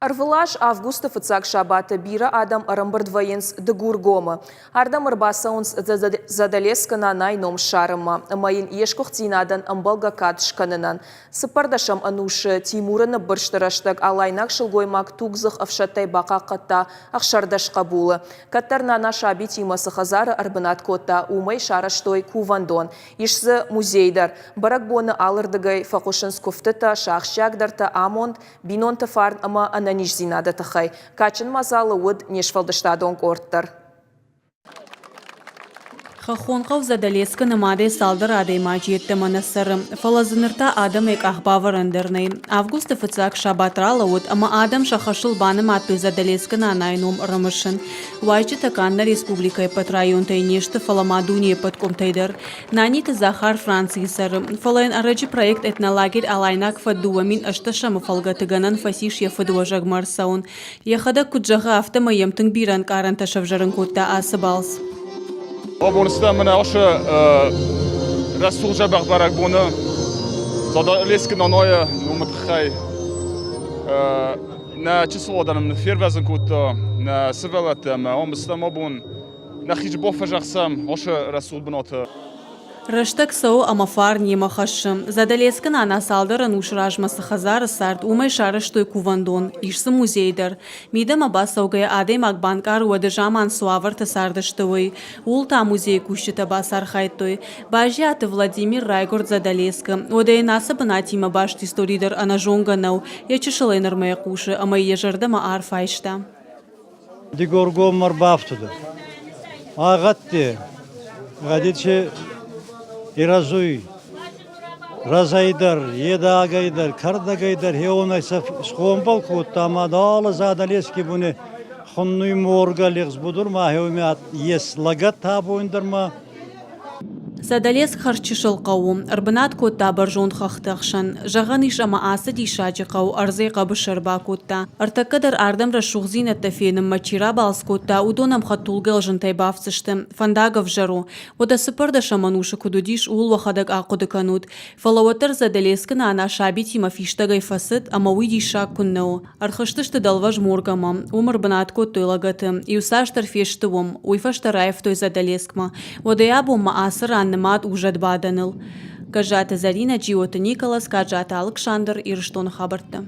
Ӕрвылаз августы фыццаг сабаты бирӕ адӕм ӕрӕмбырд вӕййынц Дыгургомы. Ардӕм ӕрбацӕуынц Задӕлескы Нанайы ном ссарынмӕ ӕмӕ йын йе сгуыхтдзинадӕн ӕмбӕлгӕ кад скӕнынӕн. Цыппӕрдӕсӕм ӕнусы Тимуры ныббырсты рӕстӕг алайнаг сылгоймаг тугдзых ӕфсӕдтӕй бахъахъхъӕдта 16 хъӕбулы. Кӕддӕр Нана сабитимӕ цы хӕдзары ӕрбынат кодта, уымӕй сарӕзтой кувӕндон. Ис дзы музей дӕр. Бӕрӕгбоны алырдыгӕй фӕхъуысынц куывтытӕ, сӕ ахсджиагдӕртӕ амонд, бинонты фарн ӕмӕ ӕнӕниздзинады тыххӕй. Кадджын мадзалы уыд не сфӕлдыстадон къорд дӕр. Хӕххон хъӕу Задӕлескы нымадӕй цалдӕр адӕймаджы йеддӕмӕ нӕ цӕры, фӕлӕ дзы ныр та адӕмӕй къахбавӕрӕн дӕр нӕй. Августы фыццаг сабат ралӕууыд ӕмӕ адӕм сӕ хӕсыл банымадтой Задӕлескы нанайы ном ӕрымысын. Уазджытӕ канд нӕ республикӕйы ӕппӕт районтӕй не сты, фӕлӕ ма дунейы ӕппӕт къуымтӕй дӕр. Наниты Захар Францийы цӕры, фӕлӕ йын ӕрӕджы проект Этнолагерь Алайнаг фӕд 2018-ы фӕлгӕты гӕнӕн фӕцис йӕ фыдуӕзӕгмӕ ӕрцӕуын. Йӕхӕдӕг куыд зӕгъы, афтӕмӕй йӕм тынг бирӕ ӕнкъарӕнтӕ сӕвзӕрын кодта ацы балц. Абон стӕм мӕнӕ ацы рӕсугъд дзӕбӕх бӕрӕгбоны Задӕлескы Нанайы номы тыххӕй нӕ чысыл адӕмы ныффервӕзын кодта нӕ сывӕллӕттӕ ӕмӕ ам стӕм абон Нӕхи бафӕзӕхсӕм ацы рӕсугъд бынаты. Рӕстӕг цӕуы ӕмӕ фарн йемӕ хӕссы. Задӕлескы нана цалдӕр ӕнусы размӕ цы хӕдзары цард, уымӕй сарӕзтой кувӕндон. Ис дзы музей дӕр. Мидӕмӕ бацӕугӕйӕ адӕймаг банкъары уӕды заман цы уавӕрты цардысты, уый. Ууыл та музейы кусджытӕ бацархайдтой. Базиаты Владимир райгуырд Задӕлескы. Уӕдӕ йын ацы бынатимӕ баст истори дӕр ӕнӕзонгӕ нӕу. Йӕ чысылӕй нырмӕ йӕ хъусы ӕмӕ йӕ зӕрдӕмӕ арф айста. Дигоргоммӕ ӕрбафтыд. Агъӕдти гъӕдити ирӕзуй рӕзӕй дӕр, едагӕй дӕр, кӕрдӕгӕй дӕр хеуонӕй сӕ сгъомбӕл кодта ӕма далӕ Задӕлески буни хуннуй моргӕ лигъз будур ма хеуми ес лӕгӕт абон дӕр ма. Задӕлеск хӕрзчысыл хъӕу у, ӕрбынат кодта бӕрзонд хӕхты ӕхсӕн. Зӕгъӕн ис, ӕмӕ ацы диссаджы хъӕу ӕрдзӕй хъӕбысы ӕрбакодта. Ӕртӕккӕ дӕр ардӕм рӕсугъддзинӕдтӕ фенынмӕ чи рабалц кодта, уыдон ӕм хӕдтулгӕ зынтӕй бафтдзысты. Фӕндаг ӕвзӕр у. Уӕдӕ цыппӕрдӕсӕм ӕнусы куыд уыдис, ууыл уӕхӕдӕг ахъуыды кӕнут. Фӕлӕ уӕддӕр Задӕлескы нана сабитимӕ фистӕгӕй фӕцыд, ӕмӕ уый диссаг куыннӕ у. Ӕрхызтысты дӕлвӕз Моргӕмӕ. Уым ӕрбынат кодтой лӕгӕты. Иуцасдӕр фесты уым. Уый фӕстӕ раивтой Задӕлескмӕ. Уӕдӕй абонмӕ ацы ран нымад у зӕдбадӕныл. Гӕззаты Зӕринӕ, Джиоты Николас, Гаджаты Алыксандр, Ирыстоны хабӕрттӕ.